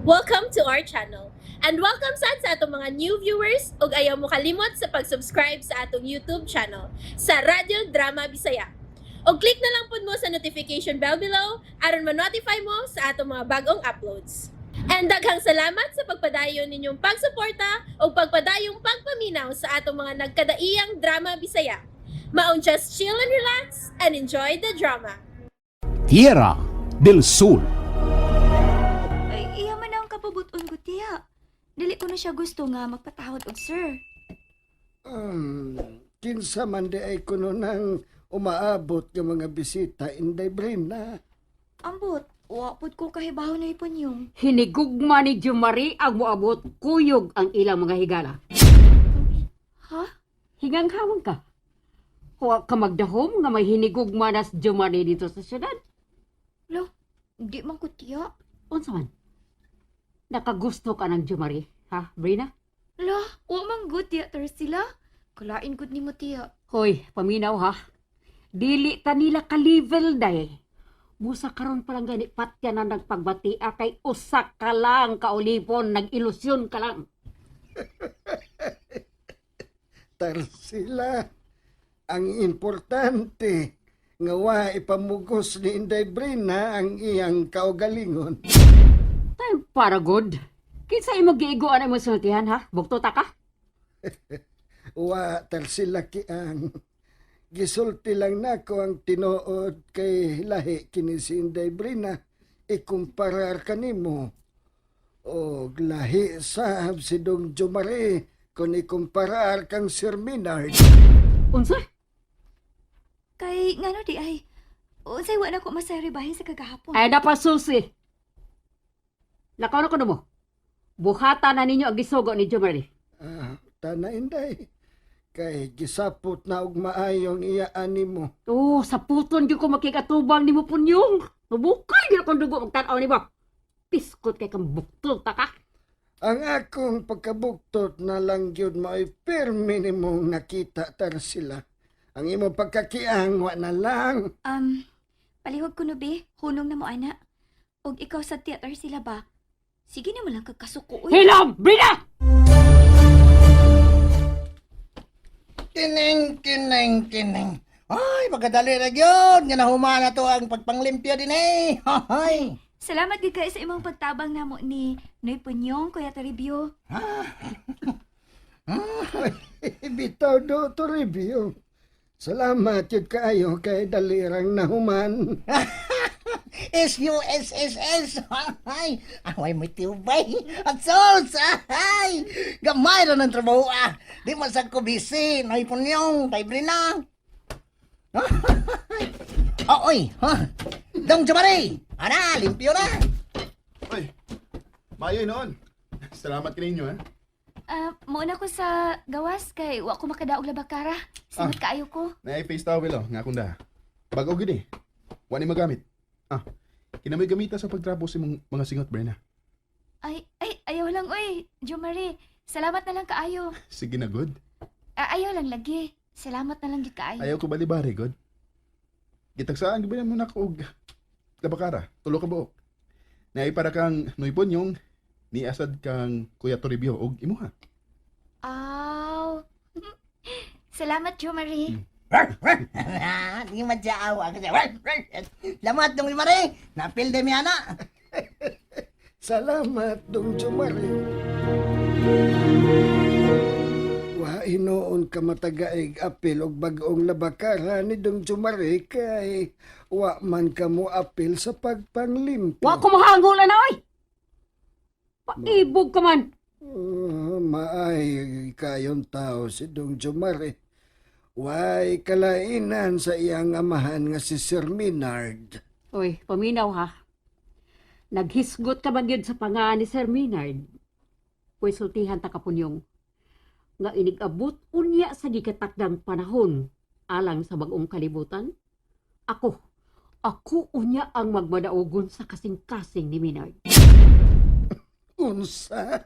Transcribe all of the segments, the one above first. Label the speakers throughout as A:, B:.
A: Welcome to our channel. And welcome sad sa atong mga new viewers ug ayaw mo kalimot sa pag-subscribe sa atong YouTube channel sa Radyo Drama Bisaya. Og click na lang pud mo sa notification bell below aron ma-notify mo sa atong mga bagong uploads. And daghang salamat sa pagpadayon ninyong pagsuporta ug pagpadayong pagpaminaw sa atong mga nagkadaiyang drama Bisaya. Maong just chill and relax and enjoy the drama.
B: Tierra del Sur.
C: Ay, iya man ang kapabuton ko, tiya. Dili ko na siya gusto nga magpatawad og sir.
D: Kinsa man di ay kuno nang umaabot ng mga bisita, Inday Brina.
C: Ambot, wa pud ko kahibaw na ipon yung.
E: Hinigugma ni Jumari ang moabot kuyog ang ilang mga higala.
C: Ha?
E: Hinganghawang ka. Huwag ka magdahom nga may hinigugma na si Jumari dito sa syudad.
C: Lo, di man ko, tiya.
E: Unsa man? Nakagusto ka ng Jumari, ha, Brina?
C: Lo, wa man gud tiya sila. Kalain gud nimo, tiya.
E: Hoy, paminaw ha. Dili ta nila ka-level day. Busa karon pa lang gani patya na nagpagbatia kay usa ka lang kaulipon, nag-ilusyon ka lang.
D: Tarsila, ang importante nga wa ipamugos ni Inday Brina ang iyang kaugalingon.
E: Tay para good. Kinsa imong giiguan ang imong sultihan ha? Bugto ta ka?
D: Wa, Tarsila kiang. Gisulti lang nako ang tinuod kay lahi kini si Inday Brina ikumparar kanimo. Og lahi sab si Dong Jumare kung ikumparar kang Sir Minard.
E: Unsa?
C: Kay ngano di ay unsay wa na ko masayribahin sa kagahapon.
E: Ay dapat susi. Lakaw na ko mo. Buhata na ninyo ang gisugo ni Jumari.
D: Ah, tana Inday. Kay gisapot na og maayong iya animo.
E: Oh, sa puton gyud ko makikatubang nimo punyong. Mabukay gyud akong dugo magtan-aw nimo. Piskot kay kang buktol ta ka.
D: Ang akong pagkabuktot na lang gyud mao'y pirmi nimong nakita, Tarsila. Ang imong pagkakiang wa na lang.
C: Palihog ko no be, hunong na mo ana. Og ikaw sa tiya sila ba? Sige na mo lang kagkasuko uy.
E: Hilom, Brina!
F: Kining, kining, kining. Ay, pagkadali na yun. Nga nahuma na to ang pagpanglimpyo din eh. Hoy.
C: Salamat gid kayo sa imong pagtabang namo ni Noy Punyong, Kuya Toribio.
D: Bitaw do to review. Salamat yun kaayo kay dalirang nahuman.
F: S-U-S-S-S. Ay, away mo tubay. At sos. Ay, gamay ra ng trabaho ah. Di man sa ko busy. Naipon yung, taybre na. Oh, oy, ha? Dong Jumari! Ana, limpyo na!
G: Oy, maayo noon. Salamat kaninyo, ha.
C: Ah, muuna ko sa gawas kay wa ko makadaog labakara. Singot kaayo ko.
G: Naay face towel, oh, nga akong daha. Bago gid eh. Wa ni magamit. Ah, kinamoy gamita sa pagtrapo sa imong mga singot, Brena.
C: Ay, ay, ayaw lang oy, Jo Marie. Salamat na lang kaayo.
G: Sige na, good.
C: Ah, ayaw lang lagi. Salamat na lang gid kaayo.
G: Ayaw ko balibari, good. Gitagsaan gid ba mo na ko og labakara, tulo ka buok. Naay para kang nuipon yung ni asad kang Kuya Toribio og imuha.
C: Aw. Salamat, Jo Marie.
F: Di madjaawa. Salamat, Dong Jumari. Napil din mi ana.
D: Salamat, Dong Jumare. Wa hinuon ka matagaig apil og bag-ong labakara ni Dong Jumare kay wa man ka mo apil sa pagpanglimpyo.
E: Wa ko mahangol na oy. Paibog ka man.
D: Maay kayon tao si Dong Jumare. Way kalainan sa iyang amahan nga si Sir Minard.
E: Oy, paminaw ha. Naghisgot ka man yun sa panga ni Sir Maynard. Pwes sultihan ta kapunyong. Nga inigabot unya sa gikatakdang panahon alang sa bagong kalibutan. Ako, ako unya ang magmadaugon sa kasing-kasing ni Maynard.
D: Unsa?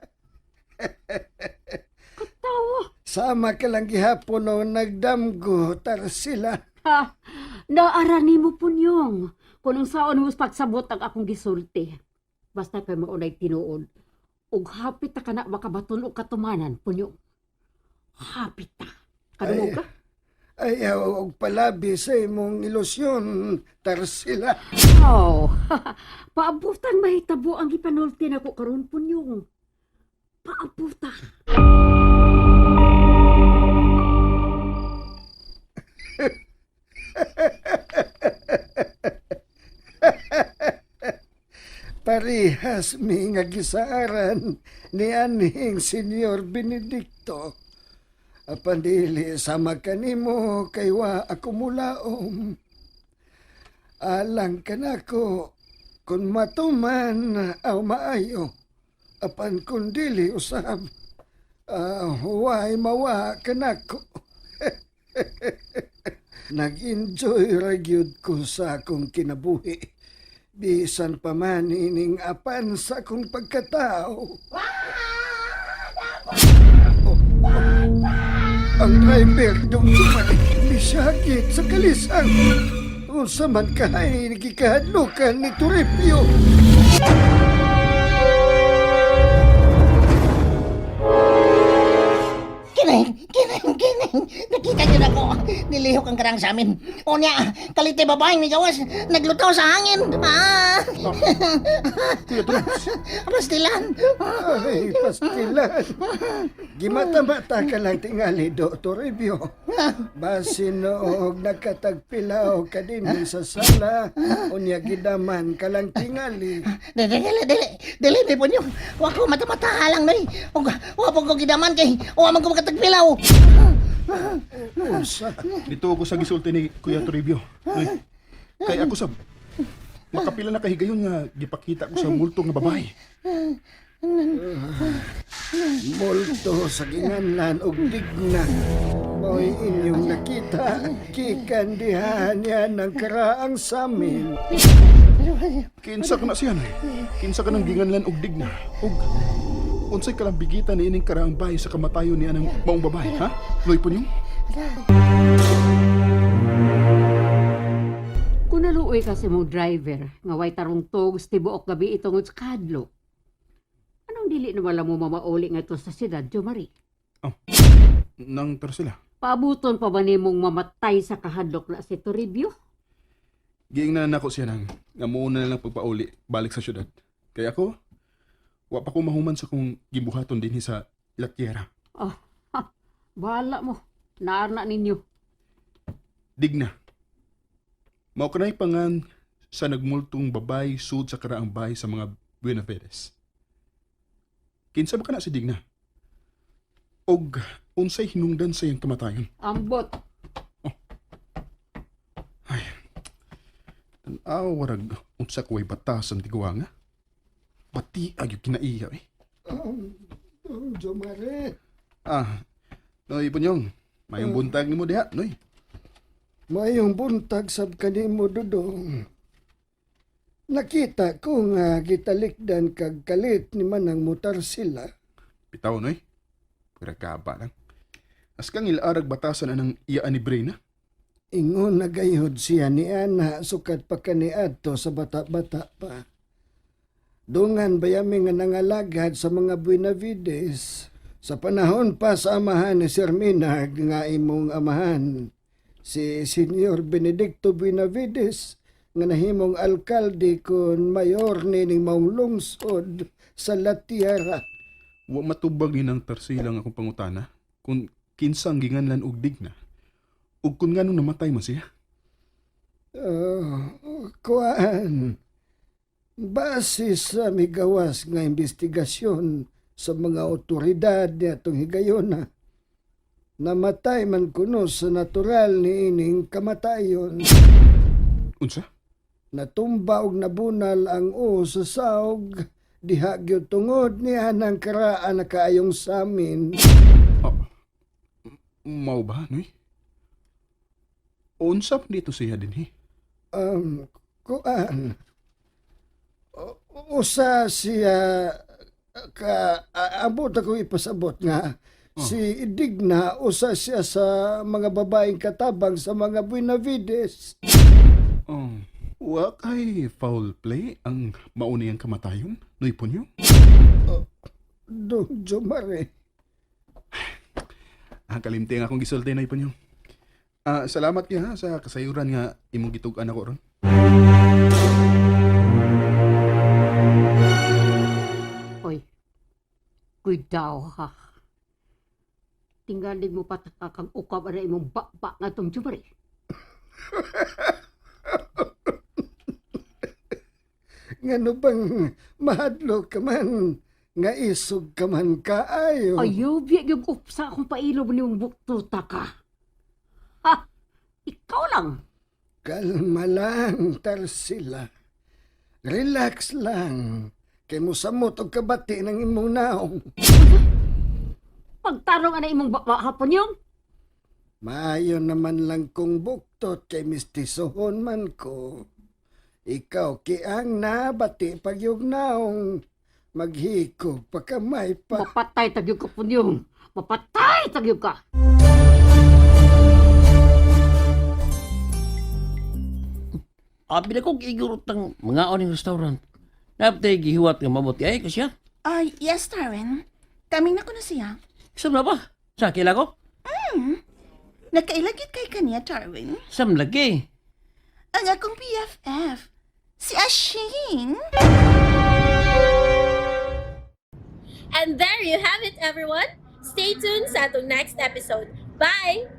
E: Katawa!
D: Sama ka lang gihapon no nagdamgo Tarsila.
E: Ha? Naara nimo punyong. Kung ang saon mo pagsabot ang akong gisulti. Basta kay maunay tinuod. Ug hapit ta kana makabaton og katumanan, Punyong. Hapit ta. Kadungog ka?
D: Ayaw og palabi sa imong ilusyon, Tarsila.
E: Oh, paabutan mahitabo ang gipanulti nako karon, Punyong. Paabuta.
D: Parehas mi nga gisaaran ni anhing Senyor Benedicto. Apan dili sama kanimo kay wa ako mulaom. Alang kanako kung matuman aw maayo. Apan kung dili usab, huway mawa kanako. Nag-enjoy ra gyud ko sa akong kinabuhi. Bisan pa man ining apan sa akong pagkatao. Oh, oh. Ang driver dong sumalik misakit sa kalisang. Unsa man kahay gikahadlukan ni Toribio.
F: Kining, kining, kining. Nakita niyo na ko. Nilihok ang karang sa amin. O niya, kalite babaeng ni Gawas. Naglutaw sa hangin. Ah!
G: Kuya Trunks,
F: Pastilan.
D: Ay, pastilan. Gimata-mata ka lang tingali, do Toribio. Basin noog nakatagpilaw ka din sa sala, unya gidaman ka lang tingali.
F: Dili, dili, dili. Dili, di po niyo. Wa ko mata-mata halang noy. Og wa po ko gidaman kay wa man ko makatagpilaw.
D: Unsa?
G: dito ako sa gisulti ni Kuya Toribio. Noy, kay ako sab makapila na kahigayon nga gipakita ko sa multo nga babae.
D: Multo sa ginganlan og digna. Mo'y inyong nakita, gikan diha niya ng karaang samin.
G: Kinsa ka na siya, Noy? Kinsa ka nang ginganlan og digna? Og unsay kalambigitan ni ining karaang bahay sa kamatayon ni anang maong babae, ha? Noy Punyong?
E: Kung naluoy ka sa mong driver, nga way tarong tugs tibuok gabi itungod sa kadlok. Anong dili na wala mo mamauli nga sa siyudad, Jo Marie?
G: Nang Tarsila.
E: Paabuton pa ba nimong mamatay sa kahadlok na si Toribio?
G: Giingnan na nako siya nang nga muuna na lang pagpauli balik sa syudad. Kaya ako, wa pa ko mahuman sa kong gibuhaton dinhi sa La Tierra.
E: Oh, ha, bahala mo. Naarna ninyo.
G: Digna. Mao kanay pangan sa nagmultong babay sud sa karaang bahay sa mga Buenafides. Kinsa ba kana si Digna? Og unsay hinungdan sa iyang kamatayon?
E: Ambot.
G: Tan-aw warag unsa ko way batas ang tiguanga. Bati agyo kinaiya eh.
D: Dong Jomare,
G: Ah, Noy Punyong, mayong buntag nimo diha, Noy.
D: mayong buntag sab kanimo dudong. Nakita ko nga gitalikdan kag kalit ni Manang motar sila.
G: Bitaw, Noy. Pura kaba lang. As kang ilarag batasan anang iya ni Brina.
D: Ingon na gayud siya ni Ana sukat pa kaniadto sa bata-bata pa. Dungan bayami nga nangalagad sa mga Buenavides sa panahon pa sa amahan ni Sir Minard nga imong amahan si Senyor Benedicto Buenavides nga nahimong alkalde kun mayor nining maong lungsod sa La Tierra.
G: Wa matubag ni nang tarsilang akong pangutana kung kinsa ang ginganlan og digna ug kung nganong namatay man siya.
D: Kuan, base sa migawas nga investigasyon sa mga otoridad niadtong higayona, namatay man kuno sa natural ni ining kamatayon.
G: Unsa?
D: Natumba og nabunal ang o sa saog, diha gyud tungod niya ng karaan na kaayong samin.
G: Oh, mao ba, Noy? Unsa man dito siya dinhi?
D: Kuan, usa siya ka abot ako ipasabot nga si Digna usa siya sa mga babaeng katabang sa mga Buenavides.
G: Oh. Wa kay foul play ang mauni ang kamatayon, Noy Punyong?
D: Dong Jomar eh.
G: Ah, kalimti nga akong gisulti, Noy Punyong. Ah, salamat nga ha, sa kasayuran nga imong gitug-an ako ron.
E: Oy, kuidaw ha. Tingalig mo pataka kang ukab ara imong bakba nga tong Jumari.
D: Ngano bang mahadlok ka man, nga isog ka man kaayo.
E: Ayaw, biya yung upsa akong pailom niyong buktuta ka. Ha? Ikaw lang.
D: Kalma lang, Tarsila. Relax lang. Kay musamot og kabati ng imong naong.
E: Pagtarong ana imong bakba hapon yung.
D: Maayo naman lang kung buktot kay mistisohon man ko. Ikaw kiang nabati pagyug naong. Maghikog pa kamay pa.
E: Mapatay tagyog ka punyong. Mapatay tagyog ka.
H: Abi na kong igurot ng mga oning restaurant. Naptay gihiwat nga mabuti ay kasya.
I: Ay, yes, Taryn. Kaming na ko na siya.
H: Sam na ba? Sa kila ko?
I: Nagkailagit kay kaniya, Tarwin.
H: Sam lagi.
I: Ang akong BFF, si Ashing.
A: And there you have it, everyone. Stay tuned sa atong next episode. Bye!